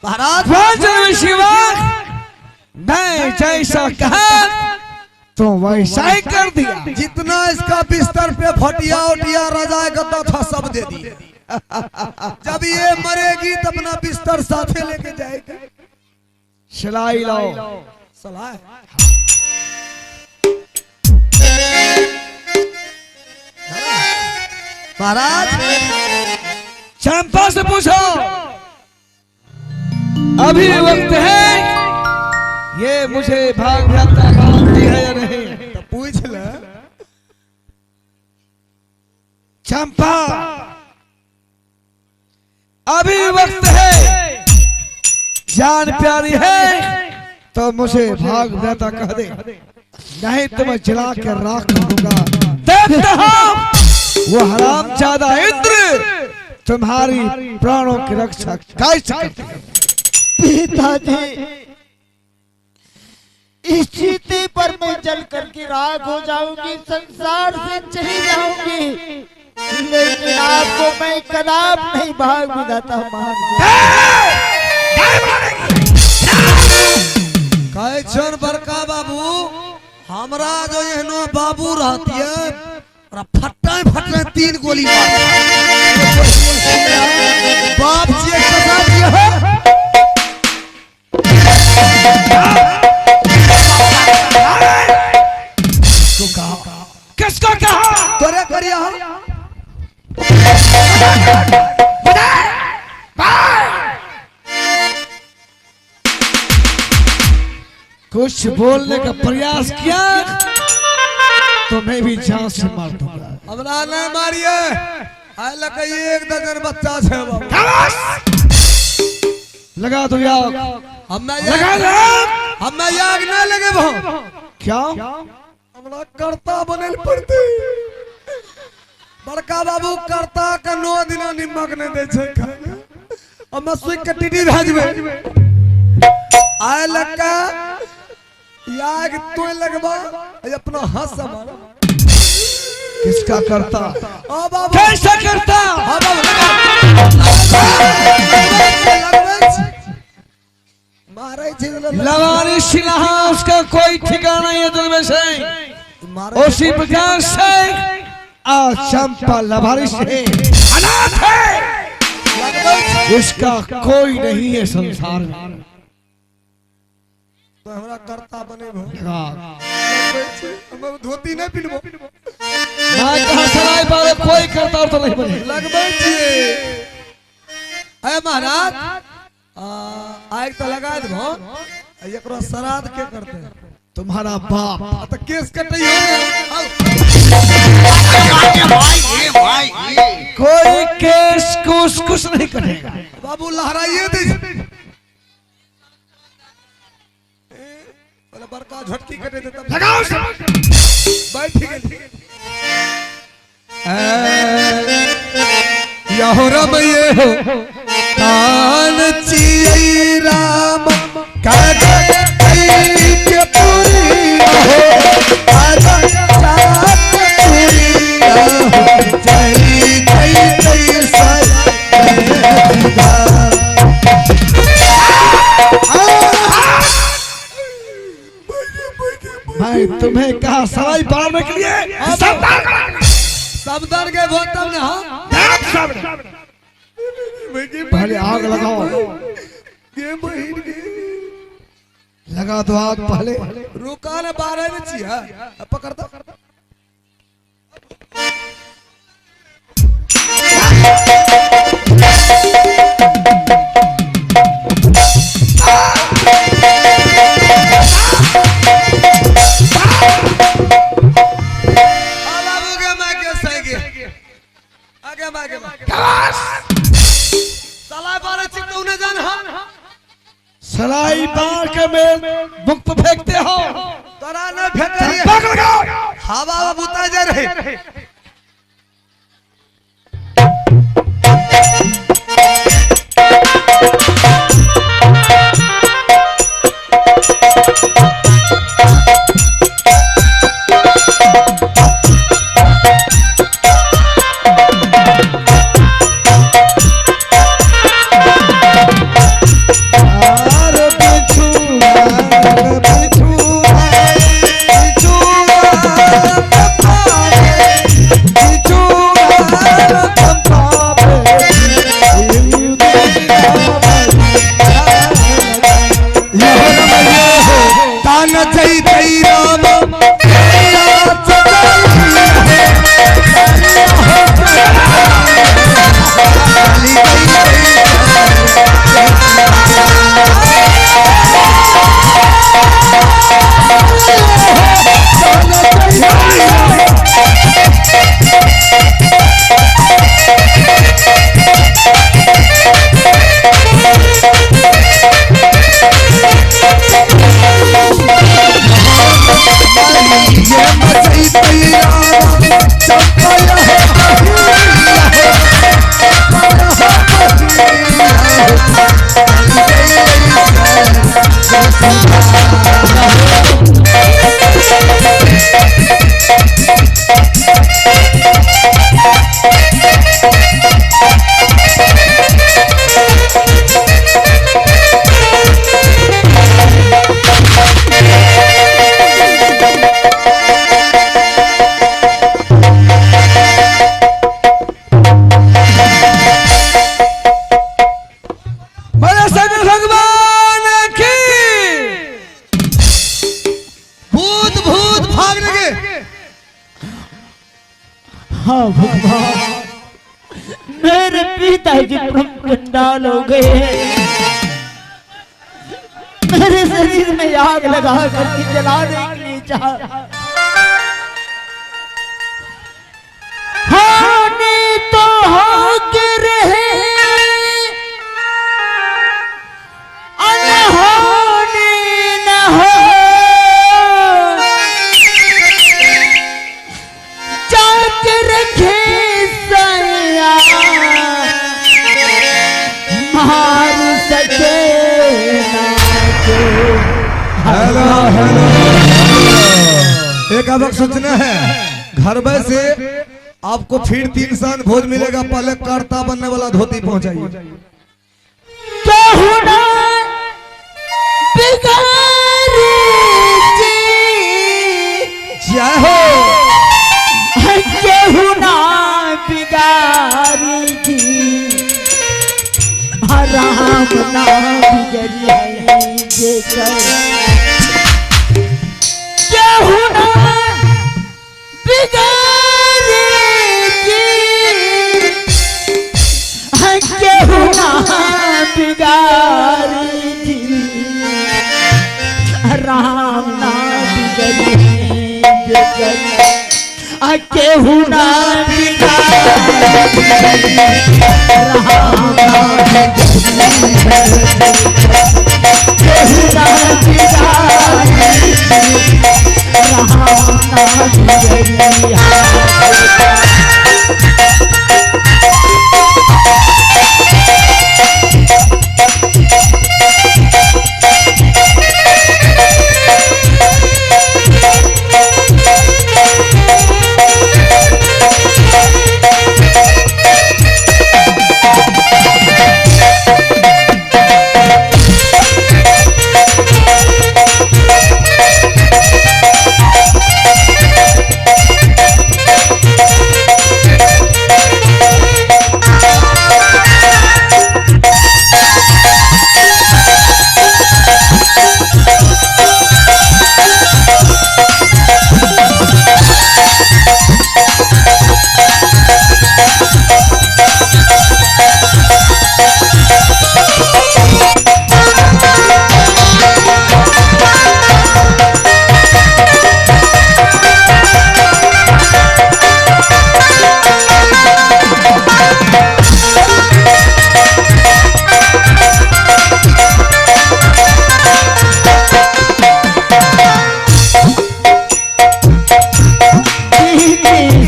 महाराज। वज्र शिवा, मैं जैसा कहा तो वैसा ही कर दिया। जितना इसका बिस्तर पे फटिया उटिया रजाई गद्दा था सब दे दिए। जब ये मरेगी तो अपना बिस्तर साथे लेके जाएगी। सिलाई लाओ। सलाह महाराज। चंपा से पूछो, अभी वक्त है, ये मुझे भाग जाता मानती है या नहीं? तो पूछ ले। चंपा, अभी वक्त है, जान प्यारी है तो मुझे भाग जाता कह दे, नहीं तो मैं जला के राख कर दूंगा। देखता हूं वो हराम ज्यादा इंद्र तुम्हारी प्राणों की रक्षा कैसे करते हैं। पिताजी, इस चीते पर मैं जल करके राख हो जाऊंगी, संसार से चली जाऊंगी, लेकिन आपको मैं कदाप नहीं भाग विधाता मान। कहे छन बड़का बाबू, हमरा जो एहनो बाबू रहती है और फट्टा फट्टा 3 गोली मार। बाप जी कसा दिया है। किसको कहा? तोरे करिया हम। कुछ बोलने का प्रयास किया तो मैं भी जान से मार दूंगा। हमरा नहीं मारिए, आइ लगे 1 दर्जन बच्चा छे बाबू। लगा दो यार। हम्मे लगा दो। हम्मे याग नहीं लगेबो। क्या? हमरा कर्ता बनल पड़ते। बड़का बाबू कर्ता के 9 दिना निमक नहीं दे छे खाए। हम्मे सुख के टीटी भेजबे। आइ लगा याग तो लगबा अपना हाथ से मार। किसका करता? ओ बाबू। कैसा करता? हाँ बाबू, लगा। मारे छी लवारी सिलहा उसका कोई ठिकाना नहीं है दुनिया से। उसी प्रकार से आज चंपा लवारिस है, अनाथ है, इसका कोई नहीं है संसार में। तो हमरा कर्ता बने भो। लगा। हम धोती नहीं पिनबो। मैं कहा सराय पारे कोई करता तो नहीं बने। लगबै छियै। अरे महाराज, आग तो लगा देबो, एकरो श्राद्ध के करते? तुम्हारा बाप। तो केस कटैयो। कोई केस कुछ कुछ नहीं कटेगा। बाबू लहराइए दे। पहले बड़का झटकी कटे दे तब। लगाओ। बैठ गेल। यहो रम ये हो तान चियै राम कागज के पुरी हो कागज पुरी हो जय जय जय सर। मैं तुम्हें कहा सराय पालने के लिए सब दर के भोत तब ने। हाँ पहले आग लगाओ। लगा दो आग पहले। रुका ने 12 में छिया पकड़ दो। सलाई बार के में मुक्त फेंकते हो। तोरा न फेंकलिए। लगाओ। हवा बुता जा रहे। बोले शंकर भगवान की। भूत भूत भाग लगे। हाँ भगवान, मेरे पिताजी ब्रह्म कंडाल हो गए हैं। मेरे शरीर में आग लगा करके जलाने के लिए चाह। हानि तो हो के रहे, अनहोनी न हो। जाग रखे सैया, मार सके ना के। हेलो हेलो, एक अब सूचना है, घर में से आपको फिर 3 साल भोज मिलेगा, पहले कर्ता बनने वाला धोती पहुंचाइए। केहू ना बिगाड़ी जी, जय हो। केहू ना बिगाड़ी जी, राम ना बिगड़ी जेकर। केहू ना बिगाड़ी जी, केहू ना बिगाड़ी जी, राम ना बिगड़ी जेकर। केहू ना बिगाड़ी, राम ना बिगड़ी, केहू ना बिगाड़ी, राम ना बिगड़ी।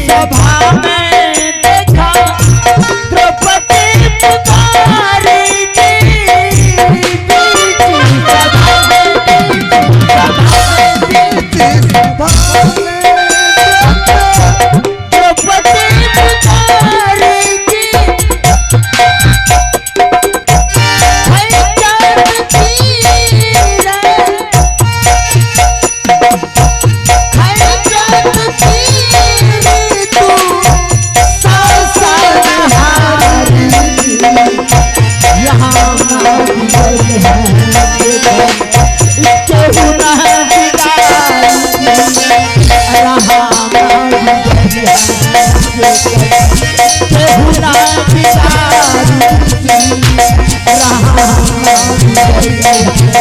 सभा में देखा द्रौपदी पुकारी जी, द्रौपदी पुकारी जी। है चार तीर, है चार तीर तू संसार यहाँ ना बिगड़ है, केहू ना बिगाड़ी, रहा ना बिगड़ है, केहू ना बिगाड़ी, रहा ना बिगड़ है।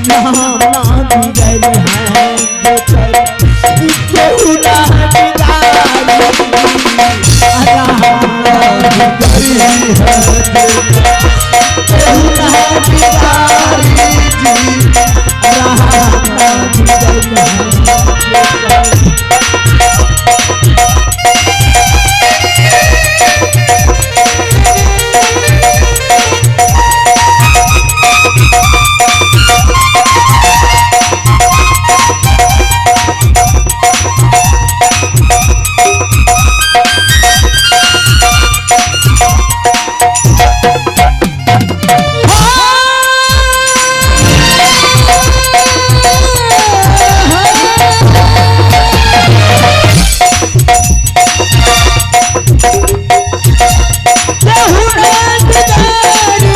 राम ना बिगड़ है जेकर केहू ना बिगाड़ी राम ना बिगड़ी है जेकर केहू ना बिगाड़ी राम ना बिगड़ी है जेकर। केहू ना बिगाड़ी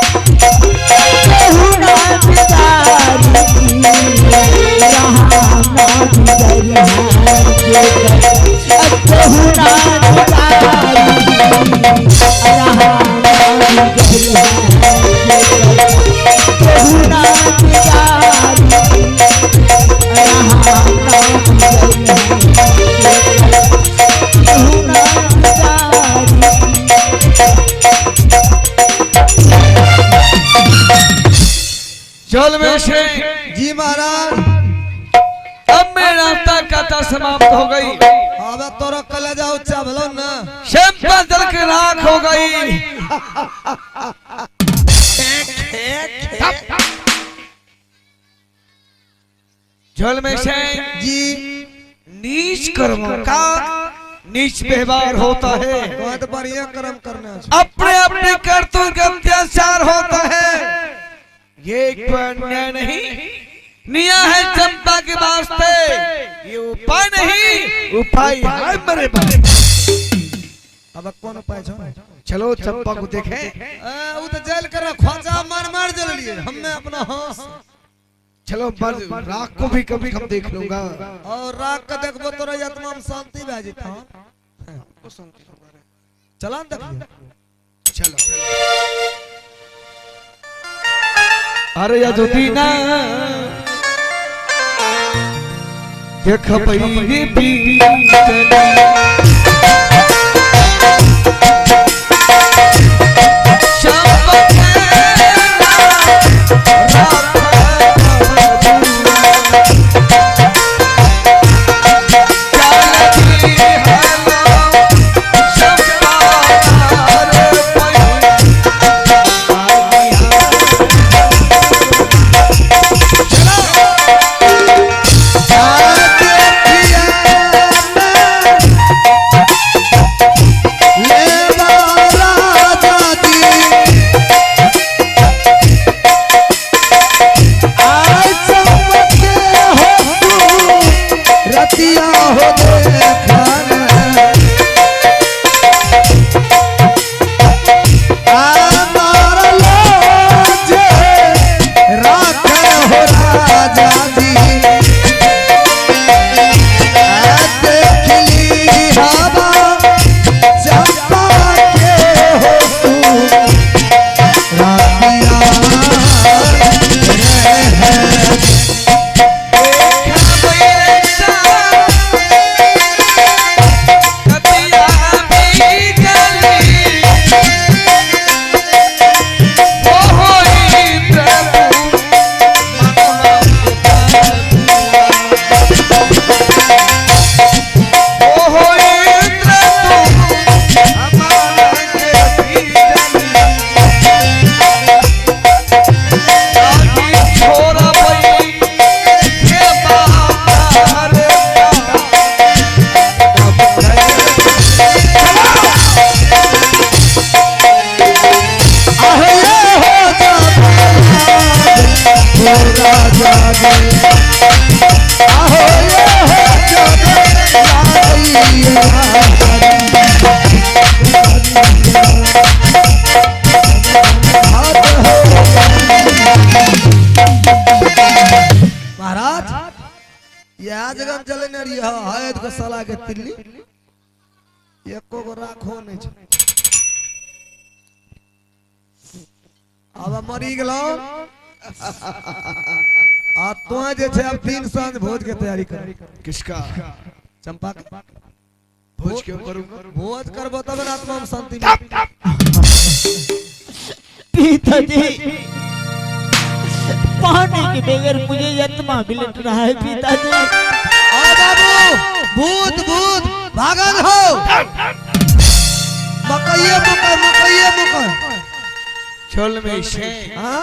केहू ना बिगाड़ी राम ना बिगड़ी है जेकर केहू ना बिगाड़ी राम ना बिगड़ी है जेकर केहू ना बिगाड़ी राम ना बिगड़ी है जेकर केहू ना बिगाड़ी। जल में से जी महाराज। अब मैं रास्ता कथा समाप्त हो गई। अबे तोरा कलेजा ऊंचा भलो ना। चंपा जल के राख हो गई। जल में से जी नीच कर्मों का नीच व्यवहार होता है। बहुत बढ़िया कर्म करना है। अपने अपने कर्तव्य का अत्याचार होता है। ये कोई अन्याय नहीं निया है चंपा के वास्ते। ये उपाय नहीं, उपाय है मेरे पास। अब कौन उपाय छो? चलो चंपा को देखें। ए, उ तो जेल कर खोजा मार मार जल लिए हमने अपना होश। चलो पर राख को भी कभी कम देख लूंगा। और राख के देखबो तोरा आत्मा में शांति भए जेतौ। चला न देखिए। चलो। अरे यदुदीना देख पई भी महाराज यह जगह चले न रही है के साला के तिल्ली एको गो राखो नहीं छे। आब मरी गेलौ। आ तो जे छै अब 3 साँझ भोज के तैयारी कर। किसका? चंपा के। भोज क्यों करूंगा? भोज करबो तब ने आत्मा में शांति मिलत। पिताजी, पानी के बगैर मुझे आत्मा बिलट रहा है पिताजी। आ बाबू, भूत भूत भागन हो। मकइये मकई, मकइये मकई। चल में से। हाँ?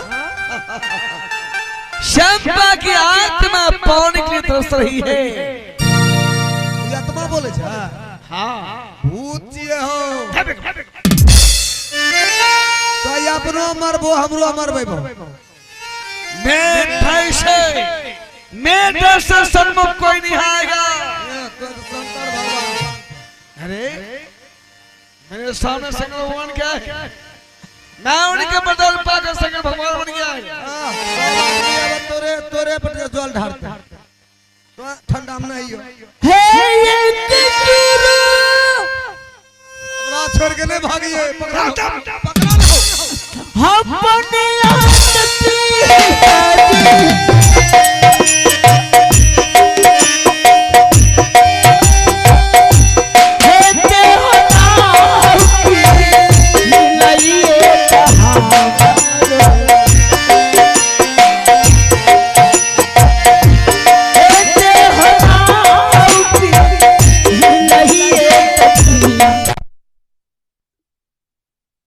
चंपा की आत्मा पानी के लिए तरस रही है। ई आत्मा बोले छै? हाँ। भूत छियै हो। तो ई अपनो मरबो, हमरो मरबेबो। मैं भय से, मैं डर से सन्मुख कोई नहीं आएगा। ए, तो शंकर भगवान। अरे, मेरे सामने शंकर भगवान क्या है? मैं उनके बदल पाकर शंकर भगवान बन गया है। हाँ, सब आदमी अब तोरे तोरे पर जल ढारते। तो ठंडा में नहीं हो। हे।